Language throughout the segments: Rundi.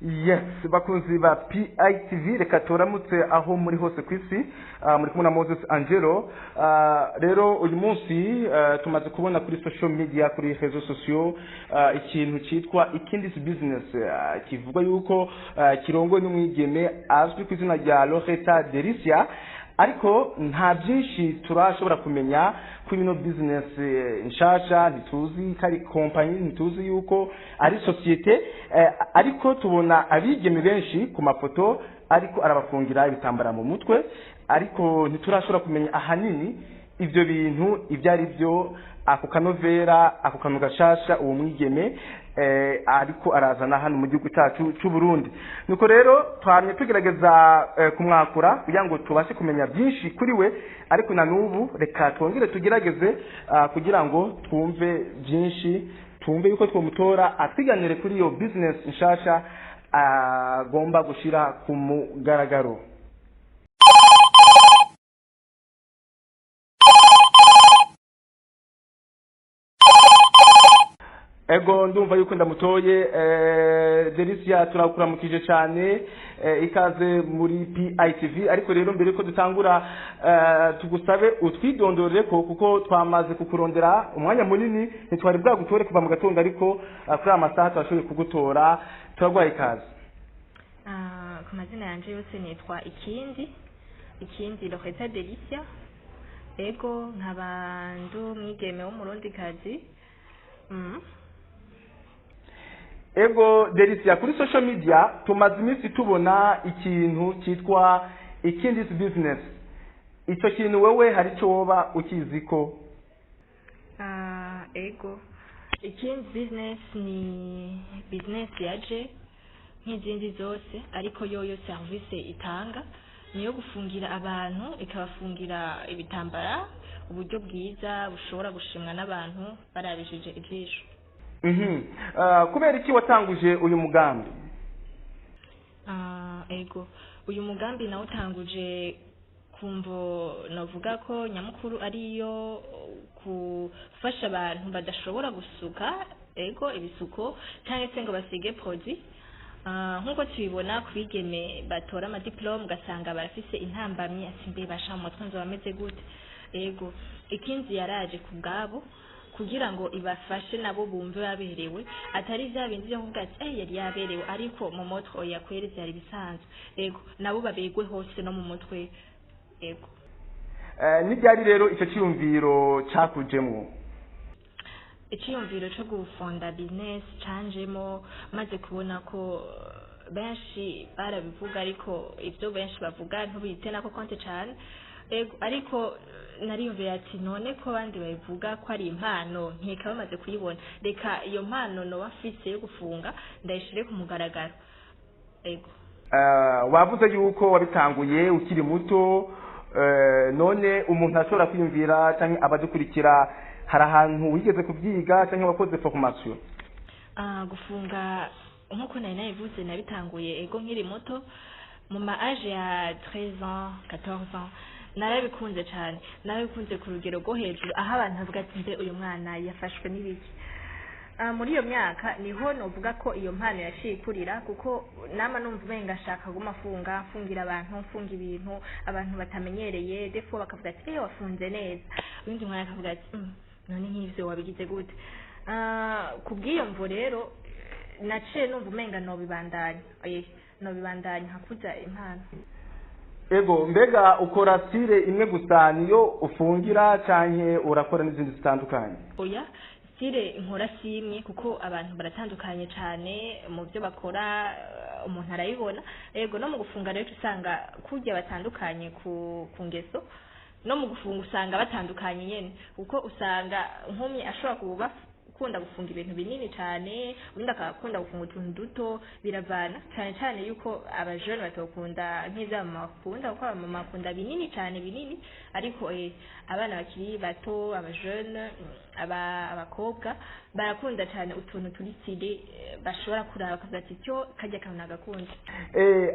Yes, bakunzi ba PITV, reka turamutse aho muri hose ku isi. Muri kumwe na Moses Angelo. Rero uyu munsi tumaze kubona kuri social media, kuri réseaux sociaux, ikintu cyitwa Ikindis Business, kivuga yuko kirongowe n'umwigeme azwi ku izina rya Loretta Delicia, ariko nta byinshi turashobora kumenya kuri ino business nshasha. Ntituzi ko ari kompanyi, ntituzi yuko ari sosiyete, ariko tubona abigeme benshi ku mafoto ariko arabafungira ibitambara mu mutwe, ariko ntiturashobora kumenya ahanini ibyo bintu ibyo ari byo, ako kanovera, ako kantu gashasha uwo mwigeme ariko arazana hano mu gihugu cyacu cy'u Burundi. Nuko rero twamye tugerageza kumwakura kugira ngo tubashe kumenya byinshi kuri we, ariko na n'ubu reka twongere tugerageze kugira ngo twumve byinshi, twumve yuko twamutora atwiganire kuri iyo business nshasha agomba gushyira ku mugaragaro. Ego, ndumva yuko ndamutoye. Delicia, turakuramukije cyane, ikaze muri PITV. Ariko rero mbere yuko dutangura, tugusabe utwidondorere ko kuko twamaze kukurondera umwanya munini, ntitwari bwagutore kuva mu gatondo, ariko kuri aya masaha twashoboye kugutora. Turaguhaye ikaze. Ku mazina yanje yose nitwa Ikindi Loretta Delicia. Ego, nkaba ndi umwigeme w'umurundikazi. Ego Delicia, kuri social media tumaze iminsi tubona ikintu cyitwa Ikindis Business. Icyo kintu wewe hari icyo woba ukizi ko? Ego, Ikindi Business ni business yaje nk'izindi zose, ariko yoyo service itanga niyo gufungira abantu, ikabafungira ibitambara uburyo bwiza bushobora gushimwa n'abantu barabishije ijisho. Kubera iki watanguje uyu mugambi? Ego, uyu mugambi nawutanguje kumvo navuga ko nyamukuru ariyo gufasha abantu badashobora gusuka, ego, ibisuko cyangwa se ngo basige produit. Nk'uko tubibona ku bigeme batora amadiplome, ugasanga barafise intambamyi ati: "Mbe basha mu mutwe nzoba ameze gute?" Ego, Ikindi yaraje ku bwabo kugira ngo ibafashe nabo bumve baberewe, atari vya bindi vyo kuvuga ati: "Eh, yari yaberewe," ariko mu mutwe oya, kweri vyari bisanzwe. Ego, nabo babegwe hose no mu mutwe, ego. N'ibyari rero icyo cyiyumviro cyakujemwo? Iciyumviro co gufonda business canjemo maze kubona ko benshi barabivuga, ariko ibyo benshi bavuga ntubite nako compte cane. Ego, ariko nariyumvira ati: "None ko abandi babivuga ko ari impano, nkeka bamaze kuyibona, reka iyo mpano noba mfise yo gufunga ndayishire ku mugaragaro." Ego. Wavuze yuko wabitanguye ukiri muto. None umuntu ashobora kwiyumvira cyangwa abadukurikira, hari ahantu wigeze kubyiga cyangwa wakoze formation? Gufunga, nk'uko nari nabivuze, nabitanguye, ego, nkiri muto, mu ma âge ya 13 ans, 14 ans. Narabikunze cyane, narabikunze ku rugero rwo hejuru, aho abantu bavuga ati: "Mbe uyu mwana yafashwe n'ibiki?" Muri iyo myaka niho novuga ko iyo mpano yaciye ikurira, kuko nama numva umenga ashaka guma afunga, mfungira abantu, mfunga ibintu abantu batamenyereye. Des fois bakavuga ati: "Eh, wafunze neza." Uwundi mwana akavuga ati: None nk'ivyo wabigize gute?" Ku bw'iyo mvo rero naciye numva umenga nobibandanya, nobibandanya nkakuza impano. Ego, mbega ukora style imwe gusa niyo ufungira, canke urakora n'izindi zitandukanye? Oya, style nkora si imwe, kuko abantu baratandukanye cyane mu byo bakora, umuntu arabibona. Ego, no mu gufunga rero usanga kurya batandukanye ku ngeso, no mu gufunga usanga batandukanye nyene, kuko usanga nk'umwe ashobora kuba akunda gufunga ibintu binini cyane, undi akakunda gufunga utuntu duto. Biravana cyane cyane yuko abajene batokunda nk'ivyo abamama bakunda, kuko abamama bakunda binini cyane, binini. Ariko abana bakiri bato, abajene, abakobwa barakunda cyane utuntu turi stylé, bashobora kuraba bakavuga ati: "Cyo karya kantu nagakunda."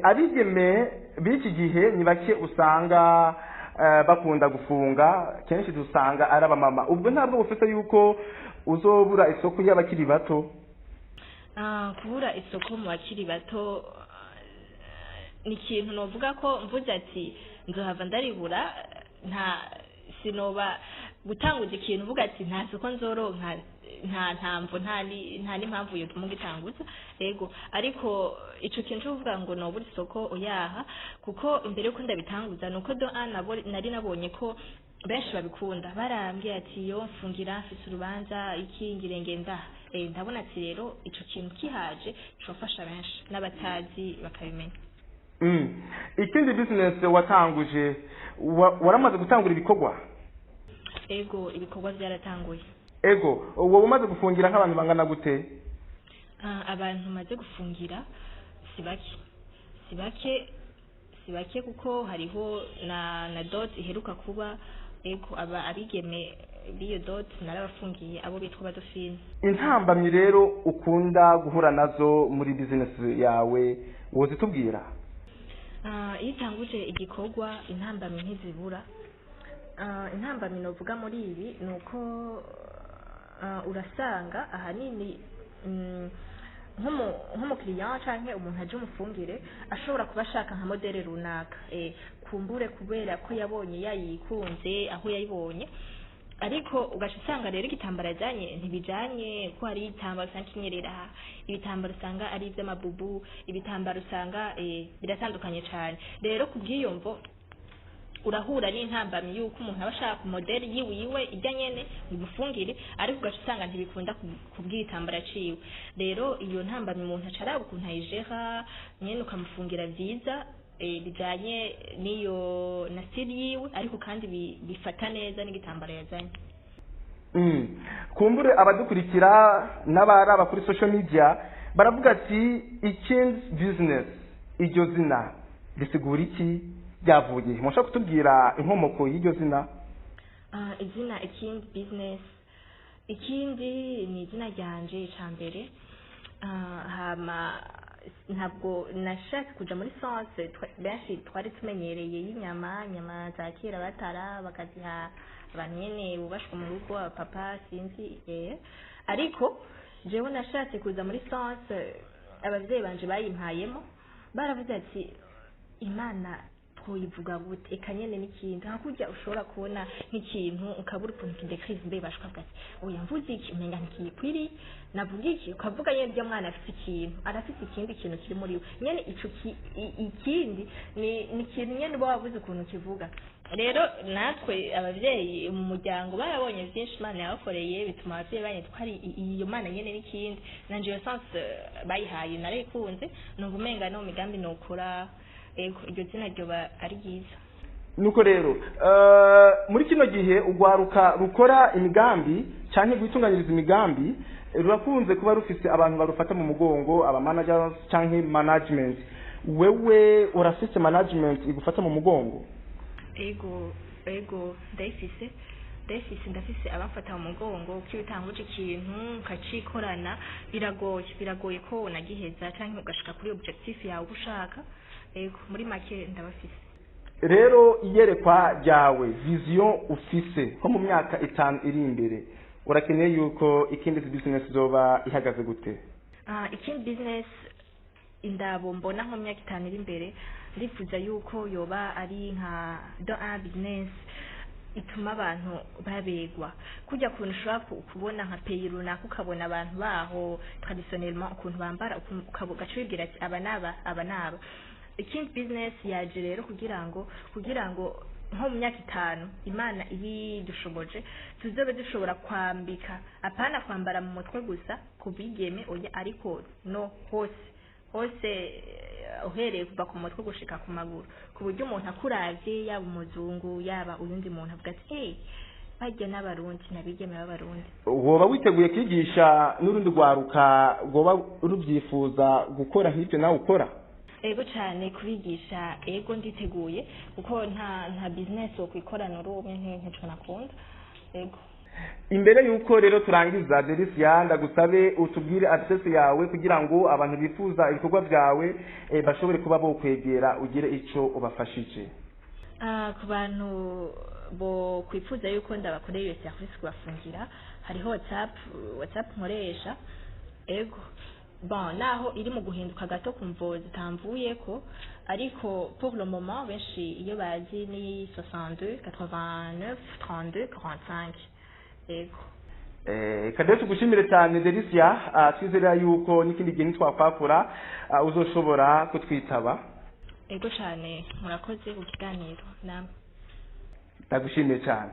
Abigeme b'iki gihe ni bake usanga bakunda gufunga, kenshi dusanga ari abamama. Ubwo ntabwo bufite yuko uzobura isoko y'abakiri bato? Kubura isoko mu bakiri bato ni ikintu novuga ko mvuze ati nzohava ndaribura, nta sinoba gutanguza ikintu uvuga ati nta soko nzoronka, nta ntamvo, nta n'impamvu yotuma ugitanguza. Ego, ariko ico kintu cyo kuvuga ngo nobura isoko, oyaha, kuko imbere yuko ndabitanguza nuko do nari nabonye ko benshi babikunda, barambwiye ati yo mfungira, mfise urubanza iki ngire ngenda. Ndabona ati rero ico kintu kihaje cofasha benshi n'abatazi bakabimenya. Ikindi business watanguje, waramaze gutangura ibikorwa? Ego, ibikorwa byaratanguye. Ego, wowe umaze gufungira nk'abantu bangana gute? Abantu maze gufungira si bake, si bake, si bake, kuko hariho na dot iheruka kuba. Ego, aba abigeme b'iyo dot narabafungiye, abo bitwa badofine. Intambamyi rero ukunda guhura nazo muri business yawe wozitubwira? Iyo utanguje igikorwa intambamyi ntizibura. Intambamyi novuga muri ibi ni uko urasanga ahanini nk'umukiriya canke umuntu aje umufungire ashobora kuba ashaka nka modèle runaka, kumbure kubera ko yabonye yayikunze aho yayibonye, ariko ugaca usanga rero igitambara ajanye ntibijanye, ko hari igitambaro usanga kinyerera, ibitambaro usanga ari ivy'amabubu, ibitambaro usanga biratandukanye cane. Rero kubw'iyo mvo urahura n'intambamyi yuko umuntu aba ashaka modèle yiwiwe ijya nyene ngumufungire, ariko ugaca usanga ntibikunda kubw'igitambara ciwe. Rero iyo ntambamyi umuntu aca araba ukuntu ayijera nyene, ukamufungira vyiza bijanye n'iyo na style yiwe, ariko kandi bifata neza n'igitambara yazanye. Kumbure abadukurikira n'abaraba kuri social media baravuga ati ikindi business, iryo zina risigura iki, ryavuye he? Mushobora kutubwira inkomoko y'iryo zina? Izina Ikindi Business, ikindi ni izina ryanje ica mbere. Hama ntabwo nashaka kuja muri sens benshi twari tumenyereye y'inyama, inyama za kera batara bakaziha abantu nyene bubashwe mu rugo, abapapa, sinzi. Ariko jewe nashatse kuza muri sens abavyeyi banje bayimpayemo, baravuze ati Imana twoyivuga gute? Eka nyene n'ikindi hakurya ushobora kubona nk'ikintu ukabura ukuntu kidekrize, mbe bashwa ati oya mvuze iki umenga ntikiyikwiriye, navuga iki, ukavuga nyene rya mwana afite ikintu, arafite ikindi kintu kiri muri we nyene, ico ikindi ni ikintu nyene uba wabuze ukuntu kivuga. Rero natwe abavyeyi mu muryango barabonye vyinshi Imana yabakoreye, bituma abavyeyi banyitwa ari iyo Mana nyene n'ikindi. Nanje iyo sens bayihaye narayikunze, numva umenga no mu migambi nokora, ego, iryo zina ryoba ari ryiza. Nuko rero muri kino gihe urwaruka rukora imigambi canke rwitunganyiriza imigambi rurakunze kuba rufise abantu barufata mu mugongo, aba managers canke management. Wewe urafise management igufata mu mugongo? Ego, ndayifise, ndafise abamfata mu mugongo, kuko iyo utanguje ikintu ukacikorana biragoye ko unagiheza canke ugashika kuri objectif yawe uba ushaka. Ego, muri make ndabafise. Rero iyerekwa ryawe, vision ufise nko mu myaka 5 iri imbere, urakeneye yuko Ikindi Business izoba ihagaze gute? Ikindi Business, indabo mbona nko mu myaka 5 iri imbere, ndifuza yuko yoba ari nka do un business ituma abantu babegwa kujya kuntu ushobora kubona nka pays runaka, ukabona abantu baho traditionnellement ukuntu bambara, ugaca wibwira ati aba naba, aba naba. Ikindi Business yaje rero kugira ngo nko mu myaka 5 Imana ibidushoboje tuzobe dushobora kwambika, apana kwambara mu mutwe gusa ku bigeme, oya, ariko no hose hose, uhereye kuva ku mutwe gushika ku maguru, ku buryo umuntu akuravye, yaba umuzungu yaba uyundi muntu, avuga ati hey, barya n'Abarundi, n'abigeme b'Abarundi. Woba witeguye kwigisha n'urundi rwaruka rwoba rubyifuza gukora nk'ibyo nawe ukora? Ego cyane, kubigisha ego nditeguye, kuko nta business wo kwikorana uri umwe, ntico nakunda. Ego. Imbere yuko rero turangiza, Delicia, ndagusabe utubwire adresse yawe kugira ngo abantu bifuza ibikorwa byawe bashobore kuba bokwegera ugire ico ubafashije. Ku bantu bo kwifuza yuko ndabakorera iyo service kubafungira, hariho WhatsApp nkoresha. Ego, Bon, naho iri mu guhinduka gato ku mvo zitamvuyeko, ariko pour le moment benshi iyo bazi ni 62 89 32 45, yego. Reka tugushimire cyane, Delicia. Twizera yuko n'ikindi gihe nitwakwakura uzoshobora kutwitaba. Ego cyane, murakoze ku kiganiro namwe. Ndagushimiye cyane.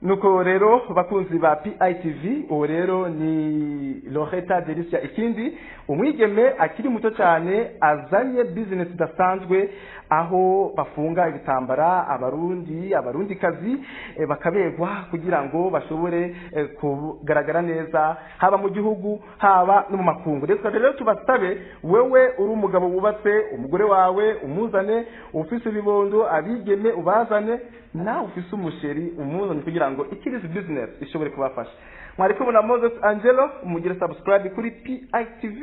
Nuko rero, bakunzi ba PITV, uwo rero ni Loretta Delicia Ikindi, umwigeme akiri muto cyane azanye business idasanzwe, aho bafunga ibitambara Abarundi, Abarundikazi, bakaberwa kugira ngo bashobore kugaragara neza, haba mu gihugu, haba no mu makungu. Rero tubasabe, wewe uri umugabo wubatse, umugore wawe umuzane, ufise ibibondo, abigeme ubazane, nawe ufise umuchéri umuzane, kugira ngo ikirizi business ishobore kubafasha. Mwari kumwe na Moses Angelo. Mugire subscribe kuri PITV.